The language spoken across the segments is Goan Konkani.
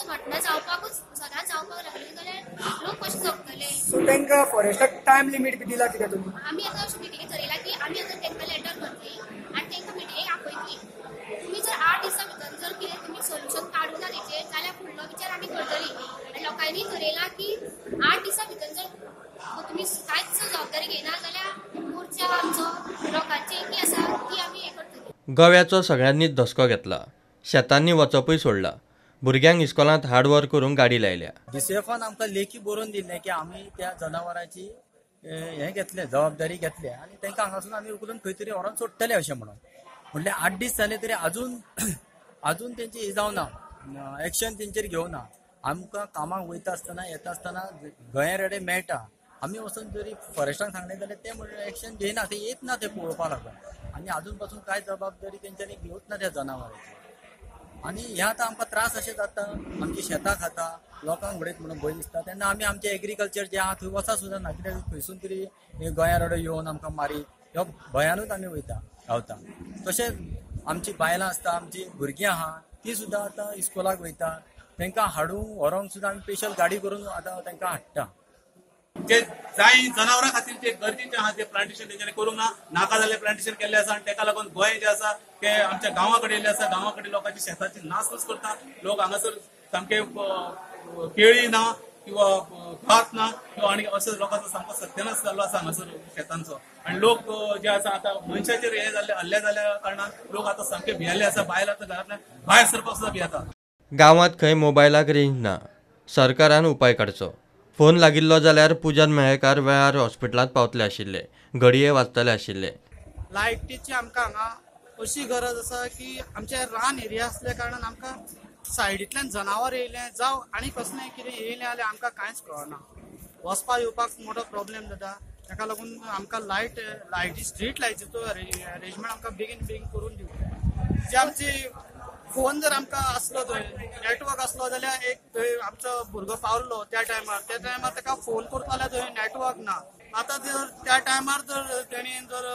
घटना जावपाकूच सदांच जावपाक लागली जाल्यार लोक कशे जगतले. सो तांकां फॉरेस्टाक टायम लिमीट बी दिला कितें तुमी? आमी आतां अशें मिटिंगेक थरयला की आमी आतां तांकां लेटर करतली आनी तांकां मिटिंगेक आपयतली. तुमी जर 8 दिसां भितर जर कितें तुमी सोल्युशन काडूं ना तेचेर जाल्यार फुडलो विचार आमी करतली. आनी लोकांनी थरयला की 8 दिसां भितर जर तुमी कांयच जबाबदारी घेयना जाल्यार मोर्चा आमचो लोकांची की आसा ती आमी हें करतली. गव्याचो सगळ्यांनीच धसको घेतला. शेतांनी वचपूय सोडला. भुरग्यांक इस्कोलांत हाड व्हर करूंक गाडी लायल्या. डीसीएफान आमकां लेखी बरोवन दिल्लें की आमी त्या जनावरांची हें घेतलें, जबाबदारी घेतल्या आनी तांकां हांगासून आमी उखलून खंय तरी व्हरोन सोडटले अशें म्हणून. म्हटल्यार 8 दीस जाले तरी अजून अजून तेंची हें जावना, एक्शन तेंचेर घेवना. आमकां कामाक वयता आसतना येता आसतना गोंया रेडे मेळटा, आमी वचून जरी फॉरेस्टाक सांगलें जाल्यार ते म्हणल्यार एक्शन घेयना, ते येत ना ते पळोवपाक लागून. आनी अजून पासून कांय जबाबदारी तेंच्यांनी घेवच ना त्या जनावरांची. आनी ह्या आतां आमकां त्रास अशें जाता, आमची शेतां खाता, लोकांक उडयत म्हणून भंय दिसता. तेन्ना आमी आमचें एग्रीकल्चर जें आहा थंय वचा सुद्दां ना, कित्याक खंयसून तरी गोंया रडो येवन आमकां मारी ह्या भंयानूच आमी वयता रावता. तशेंच आमची बायलां आसता, आमची भुरगीं आहा ती सुद्दां आतां इस्कोलाक वयता, तांकां हाडूंक व्हरोंक सुद्दां आमी स्पेशल गाडी करून आतां तांकां हाडटा. जे जाय जनावरां खातीर जे गरजेचें आहा ते प्लांटेशन तेंच्यांनी करूंक ना, नाका जाल्लें प्लांटेशन केल्लें आसा. आनी तेका लागून गोंय जें आसा ते आमच्या गांवा कडेन येयल्लें आसा. गांवा कडेन लोकांची शेताची नासनूच करता. लोक हांगासर सामके केळी ना किंवा भात ना किंवा आनी असो लोकांचो सामको सत्यानाश जाल्लो आसा हांगासर शेतांचो. आनी लोक जे आसा आतां मनशाचेर हे जाल्ले हल्ले जाल्ल्या कारणान लोक आतां सामके भियेल्ले आसा. बायल आतां घरांतल्यान भायर सरपाक सुद्दां भियेता. गांवांत खंय मोबायलाक रेंज ना. सरकारान उपाय काडचो. फोन लागिल्लो जाल्यार पूजन मेळेकार वेळार हॉस्पिटलांत पावतले आशिल्ले, घडये वाचतले आशिल्ले. लायटीची आमकां हांगा अशी गरज आसा की आमचे रान एरिया आसल्या कारणान आमकां सायडींतल्यान जनावर येयलें जावं आनी कसलें कितें येयलें जाल्यार आमकां कांयच कळना. वचपा येवपाक मोठो प्रॉब्लेम जाता. ताका लागून आमकां लायटी स्ट्रीट लायटीचो अरेंजमेंट आमकां बेगीन बेगीन करून दिवं. जे आमची फोन जर आमकां आसलो थंय नेटवर्क आसलो जाल्यार एक थंय आमचो भुरगो पावलो त्या टायमार ताका फोन करता जाल्यार थंय नेटवर्क ना. आतां जर त्या टायमार जर तेणी जर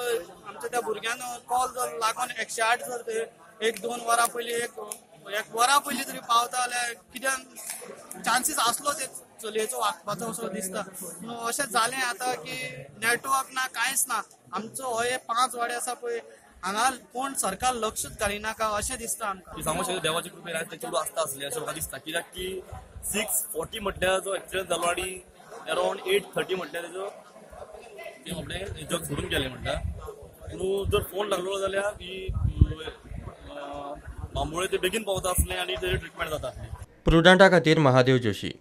आमच्या त्या भुरग्यान कॉल जर लागून 108 जर थंय 1-2 वरां पयलीं एक वरां पयलीं तरी पावता जाल्यार कित्याक चान्सीस आसलो ते चलयेचो वागपाचो असो दिसता. अशें जालें आतां की नेटवर्क ना, कांयच ना. आमचो हो हे 5 वाडे आसा पळय हांगा कोण सरकार लक्षच घालिनाका अशें दिसता आमकां. सांगू शकता देवाची कृपेन आयज तें चेडूं आसता आसलें अशें म्हाका दिसता. कित्याक की 6:40 म्हटल्यार जो एक्सिडंट जालो आनी अरावंड 8:30 म्हटल्यार तेजो तें आपणें जग सोडून गेलें म्हणटा. पूण जर फोन लागलो जाल्यार की बांबोळे ते बेगीन पावता आसलें आनी तेजें ट्रिटमेंट जाता आसलें. प्रुडंटा खातीर महादेव जोशी.